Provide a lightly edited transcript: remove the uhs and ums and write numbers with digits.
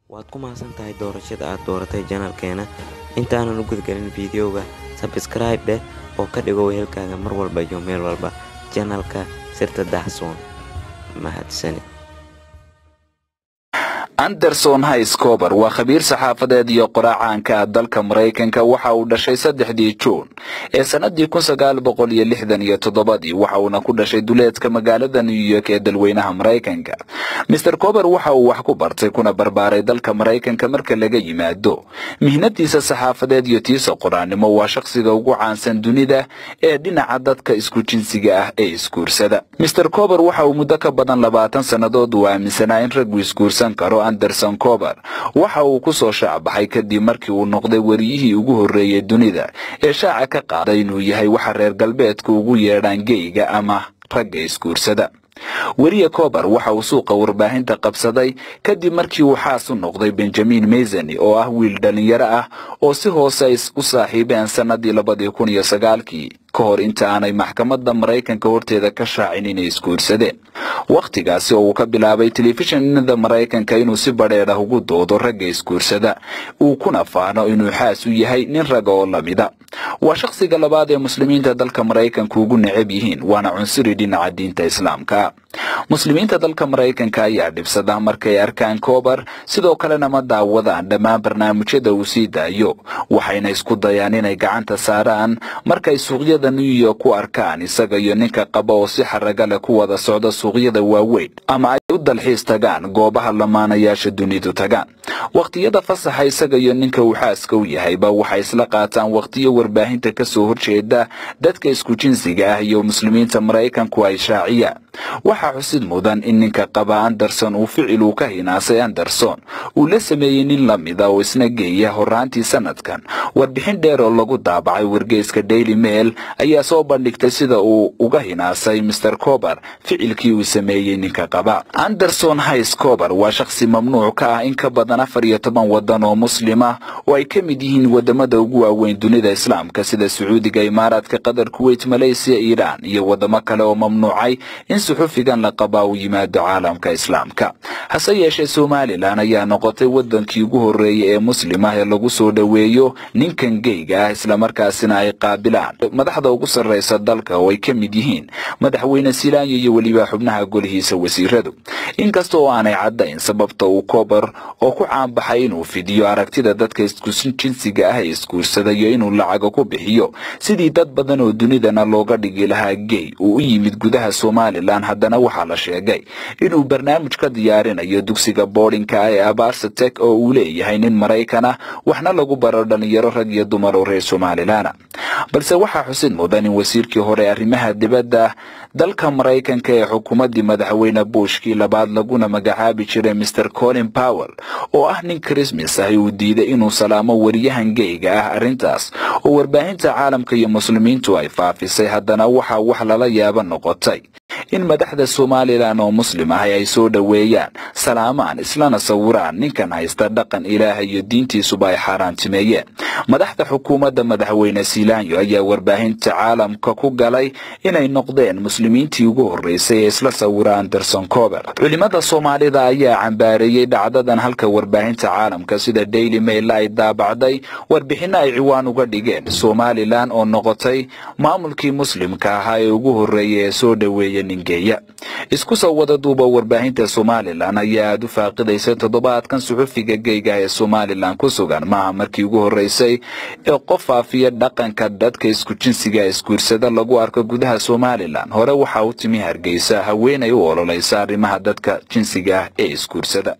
Waad ku mahadsan tahay doorashada aad dooratay janalkeena. Intaanan u gudgelin fiidiyowga, sabscribe dheh oo ka dhigo wehelkaaga mar walba iyo meel walba janalka Sirta Dahsoon. Mahadsanid. Anderson Hayscober waa khabiir saxaafadeed iyo qoraa caanka ah dalka Maraykanka. Waxa uu dhashay 3dii Juun ee sanadii 1967dii, waxa uuna ku dhashay duleedka magaalada New York ee dalweynaha Maraykanka. Mr Cober waxa uu wax ku bartay kuna barbaaray dalka Maraykanka. Marka laga yimaado mihnadiisa saxaafadeed iyo tiisa qoraannimo, waa shakhsiga ugu caansan dunida ee dhinaca dadka isku jinsiga ah ee isguursada. Mr Cober waxa uu muddo ka badan 20 sannadood uu aaminsanaa in raggu isguursan karo. Anderson Cober waxa uu ku soo shaacbaxay kadib markii uu noqday wariyihii ugu horreeyey dunida ee shaaca ka qaaday inuu yahay waxa reer galbeedku ugu yeedhaan geyga ama ragga isguursada. Weriye Cober waxa uu suuqa warbaahinta qabsaday kadib markii uu xaas u noqday Benjamin Mesani, oo ah wiil dhallinyaro ah oo si hoose ay u saaxiibeen sannadii 2009kii, ka hor inta aanay maxkamadda Maraykanka horteeda ka shaacin inay isguursadeen. Wakhtigaasi oo uu ka bilaabay telefishinada Maraykanka inuu si badheedh ah ugu doodo ragga isguursada, uu kuna faano inuu xaas u yahay nin ragga oo lamida. Waa shakhsiga labaad ee muslimiinta dalka Maraykanka ugu necab yihiin, waana cunsuri dhinaca diinta Islaamka. Muslimiinta dalka Maraykanka ayaa dhibsada markay arkaan Cober, sidoo kalena ma daawadaan dhammaan barnaamijyada uu sii daayo, waxayna isku dayaan inay gacanta saaraan markay suuqyada New York ku arkaan isaga iyo ninka qaba oo si xaraga leh ku wada socda suuqyada waaweyn, ama ay u dalxiis tagaan goobaha lamaanayaasha dunidu tagaan. Wakhtiyada fasaxa, isaga iyo ninka uu xaaska u yahayba waxay isla qaataan wakhtiyo warbaahinta kasoo horjeeda dadka isku jinsiga ah iyo muslimiinta Maraykanku ay shaaciyaan. Waxaa xusid mudan in ninka qaba Anderson uu ficil uu ka hinaasay Anderson uu la sameeyey nin lamida oo isna geeya horaantii sanadkan. Warbixin dheer oo lagu daabacay wargeyska Daily Mail ayaa soo bandhigtay sida uu uga hinaasay Mr Cober ficilkii uu sameeyey ninka qaba. Anderson Hays Cober waa shakhsi mamnuuc ka ah in ka badan 14 wadan oo muslima, oo ay ka mid yihiin wadamada ugu waaweyn dunida Islaamka sida Sacuudiga, Imaaraadka, Qatar, Kuwait, Malaysiya, Iiraan iyo wadamo kale oo mamnuucay in suxufigan la qabaa uu yimaado caalamka Islaamka. Hase yeeshee, Somalilan ayaa noqotay wadankii ugu horreeyay ee muslim ah ee lagu soo dhoweeyo ninkan geyga ah, islamarkaasina ay qaabilaan madaxda ugu sarreysa dalka, oo ay ka mid yihiin Madaxweyne Silaanyo iyo weliba xubnaha golihiisa wasiiradu. Inkasta oo aanay caddayn sababta uu Cober, oo ku caanbaxay inuu fidiyo aragtida dadka isku jinsiga ah ee isguursadayo, inuu lacago ku bixiyo sidii dad badan oo dunidana looga dhigi lahaa gey, uu u yimid gudaha Somalilan, haddana waxaa la sheegay inuu barnaamij ka diyaarinayo dugsiga boardingka ah ee Abaarsatek oo uu leeyahay nin Maraykan ah, waxna lagu baro dhalinyaro rag iyo dumar oo reer Somalilan. Balse waxaa xusid mudan in wasiirkii hore arrimaha dibadda dalka Maraykanka ee xukuumaddii Madaxweyne Bushkii labaad, laguna magacaabi jiray Mr Colin Powell, oo ah nin Christmas ah, uu diiday inuu salaamo wariyahan geyga ah. Arrintaas oo warbaahinta caalamka iyo muslimiintu ay faafisay, haddana waxaa wax lala yaaba noqotay in madaxda Somalilan oo muslim ah ay soo dhoweeyaan, salaamaan, islana sawiraan ninkan haysta dhaqan Ilaaha iyo diintiisuba ay xaaraantimeeyeen. Madaxda xukuumadda Madaxweyne Silaanyo ayaa warbaahinta caalamka ku galay inay noqdeen muslimiintii ugu horreysay ee isla sawira Anderson Cober. Culimada Soomaalida ayaa cambaareeyey dhacdadan, halka warbaahinta caalamka sida Daily Mail ay daabacday warbixinno ay ciwaan uga dhigeen Somalilan oo noqotay maamulkii muslimka ahaa ee ugu horreeyay ee soo dhoweeya ningeeya. Isku soo wada duuba, warbaahinta Somalilan ayaa aada u faaqidaysa toddobaadkan suxufiga geyga ee Somalilan ku sugan. Maaha markii ugu horreysay ee qof faafiya dhaqanka dadka isku jinsiga isguursada lagu arko gudaha Somalilan. Hore waxaa u timi Hargeysa haweenay u ololeysa arrimaha dadka jinsiga ah ee isguursada.